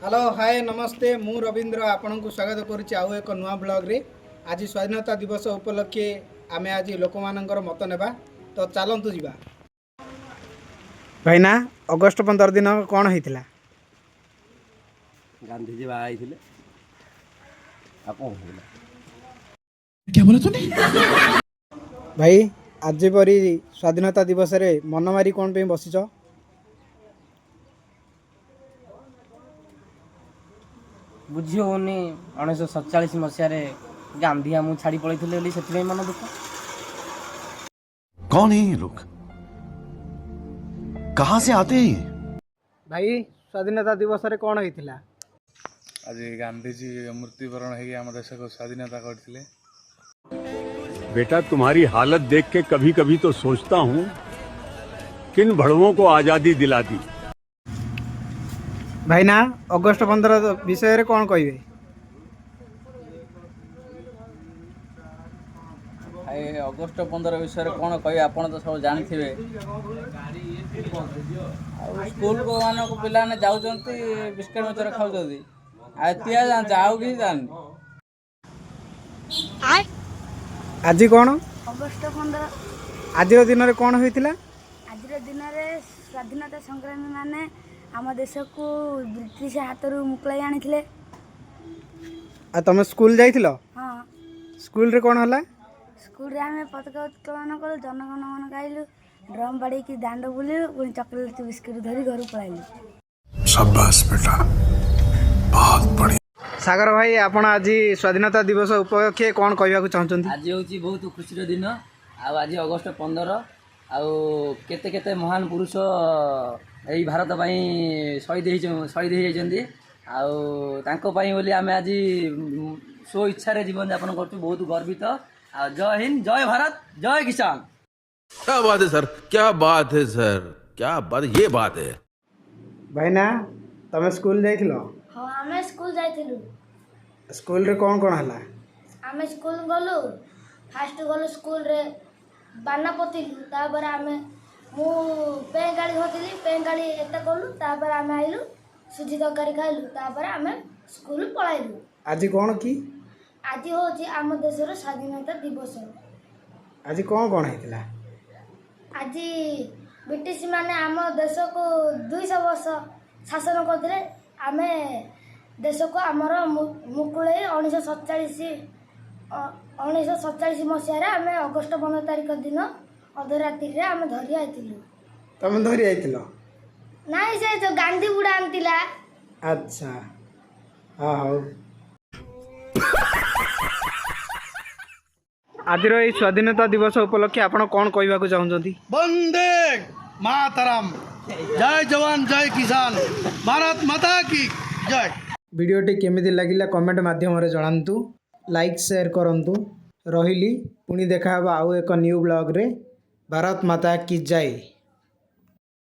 Hello, ହାଏ, ନମସ୍ତେ। ମୁଁ ରବୀନ୍ଦ୍ର, ଆପଣଙ୍କୁ ସ୍ୱାଗତ କରୁଛି ଆଉ ଏକ ନୂଆ ବ୍ଲଗ୍ରେ। ଆଜି ସ୍ୱାଧୀନତା ଦିବସ ଉପଲକ୍ଷେ ଆମେ ଆଜି ଲୋକମାନଙ୍କର ମତ ନେବା। ତ ଚାଲନ୍ତୁ ଯିବା। ଭାଇନା, ଅଗଷ୍ଟ 15 ଦିନ କ'ଣ ହେଇଥିଲା? ଗାନ୍ଧିଜୀ ବାହା ହେଇଥିଲେ, ଆଉ କ'ଣ ହେଇଥିଲା? ଭାଇ, ଆଜି ପରି ସ୍ୱାଧୀନତା ଦିବସରେ ମନ ମାରି କ'ଣ ପାଇଁ ବସିଛ? ବୁଝି ହେଉନି। 1947 ମସିହାରେ ଗାନ୍ଧୀ ଆମକୁ ଛାଡ଼ି ପଳେଇଥିଲେ ବୋଲି ସେଥିପାଇଁ ମନ ଦୁଃଖ। कौन है ये लोग? कहां से आते हैं ये? ଭାଇ, ସ୍ୱାଧୀନତା ଦିବସରେ କ'ଣ ହେଇଥିଲା? ଆଜି ଗାନ୍ଧିଜୀ ମୃତ୍ୟୁବରଣ ହେଇକି ଆମ ଦେଶକୁ ସ୍ୱାଧୀନତା କରିଥିଲେ। बेटा, तुम्हारी हालत देख के कभी कभी तो सोचता हूँ, किन भड़वों को आजादी दिला दी। ଭାଇନା, ଅଗଷ୍ଟ 15 ବିଷୟରେ କ'ଣ କହିବେ? ଭାଇ, ଅଗଷ୍ଟ 15 ବିଷୟରେ କ'ଣ କହିବେ, ଆପଣ ତ ସବୁ ଜାଣିଥିବେ। ଆଉ ସ୍କୁଲ ମାନଙ୍କୁ ପିଲାମାନେ ଯାଉଛନ୍ତି, ବିସ୍କୁଟ ମିକ୍ସଚର ଖାଉଛନ୍ତି, ଆଉ ଏତିକି ଜାଣିଛି, ଆଉ କିଛି ଜାଣିନି। ଆଜି କ'ଣ? ଅଗଷ୍ଟ 15। ଆଜିର ଦିନରେ କ'ଣ ହେଇଥିଲା? ଆଜିର ଦିନରେ ସ୍ୱାଧୀନତା ସଂଗ୍ରାମୀମାନେ ଆମ ଦେଶକୁ ବ୍ରିଟିଶ ହାତରୁ ମୁକୁଳାଇ ଆଣିଥିଲେ। ଆଉ ତମେ ସ୍କୁଲ ଯାଇଥିଲ? ହଁ। ସ୍କୁଲରେ କ'ଣ ହେଲା? ସ୍କୁଲରେ ଆମେ ପତାକା ଉତ୍ତୋଳନ କଲୁ, ଜନଗଣମନ ଗାଇଲୁ, ଡ୍ରମ୍ ବାଡ଼େଇକି ଦାଣ୍ଡ ବୁଲିଲୁ, ପୁଣି ଚକୋଲେଟ୍ ବିସ୍କୁଟ୍ ଧରି ଘରକୁ ପଳାଇଲୁ। शाबाश बेटा, बहुत बढ़िया। ସାଗର ଭାଇ, ଆପଣ ଆଜି ସ୍ୱାଧୀନତା ଦିବସ ଉପଲକ୍ଷେ କ'ଣ କହିବାକୁ ଚାହୁଁଛନ୍ତି? ଆଜି ହେଉଛି ବହୁତ ଖୁସିର ଦିନ। ଆଉ ଆଜି ଅଗଷ୍ଟ 15। ଆଉ କେତେ କେତେ ମହାନ ପୁରୁଷ ଏଇ ଭାରତ ପାଇଁ ଶହୀଦ ହେଇଯାଇଛନ୍ତି। ଆଉ ତାଙ୍କ ପାଇଁ ବୋଲି ଆମେ ଆଜି ସ୍ୱ ଇଚ୍ଛାରେ ଜୀବନଯାପନ କରୁଛୁ। ବହୁତ ଗର୍ବିତ। ଆଉ ଜୟ ହିନ୍ଦ, ଜୟ ଭାରତ, ଜୟ କିଷାନ। क्या बात है सर, क्या बात है सर, क्या बात, ये बात है। ଭାଇନା, ତମେ ସ୍କୁଲ ଯାଇଥିଲ? ହଁ, ଆମେ ସ୍କୁଲ ଯାଇଥିଲୁ। ସ୍କୁଲରେ କ'ଣ କ'ଣ ହେଲା? ଆମେ ସ୍କୁଲ ଗଲୁ, ଫାଷ୍ଟ ଗଲୁ, ସ୍କୁଲରେ ବାନା ପୋତିଲୁ। ତାପରେ ଆମେ ମୁଁ ପେଁ ଗାଳି ଧରିଥିଲି, ପେଁ ଗାଳି ଏତେ କଲୁ। ତାପରେ ଆମେ ଆଇଲୁ, ସୁଜି ତରକାରୀ ଖାଇଲୁ। ତାପରେ ଆମେ ସ୍କୁଲ ପଳାଇଲୁ। ଆଜି କ'ଣ କି? ଆଜି ହେଉଛି ଆମ ଦେଶର ସ୍ୱାଧୀନତା ଦିବସ। ଆଜି କ'ଣ କ'ଣ ହେଇଥିଲା? ଆଜି ବ୍ରିଟିଶ ମାନେ ଆମ ଦେଶକୁ 200 ବର୍ଷ ଶାସନ କରୁଥିଲେ। ଆମେ ଦେଶକୁ ଆମର ମୁକୁଳେଇ 1947 ମସିହାରେ ଆମେ ଅଗଷ୍ଟ 15 ତାରିଖ ଦିନ ଅଧରାତ୍ରିରେ ଆମେ ଧରି ଆଇଥିଲୁ। ତମେ ଧରି ଯାଇଥିଲ? ନାଇଁ, ସେ ଯୋଉ ଗାନ୍ଧୀ ବୁଢ଼ା ଆଣିଥିଲା। ଆଚ୍ଛା, ହଁ, ହଉ। ଆଜିର ଏଇ ସ୍ୱାଧୀନତା ଦିବସ ଉପଲକ୍ଷେ ଆପଣ କ'ଣ କହିବାକୁ ଚାହୁଁଛନ୍ତି? वंदे मातरम, जय जवान, जय किसान, भारत माता की जय। ଭିଡ଼ିଓଟି କେମିତି ଲାଗିଲା କମେଣ୍ଟ ମାଧ୍ୟମରେ ଜଣାନ୍ତୁ, ଲାଇକ୍ ସେୟାର କରନ୍ତୁ। ରହିଲି, ପୁଣି ଦେଖାହେବ ଆଉ ଏକ ନ୍ୟୁ ବ୍ଲଗ୍ରେ। ଭାରତ ମାତା କି ଜୟ।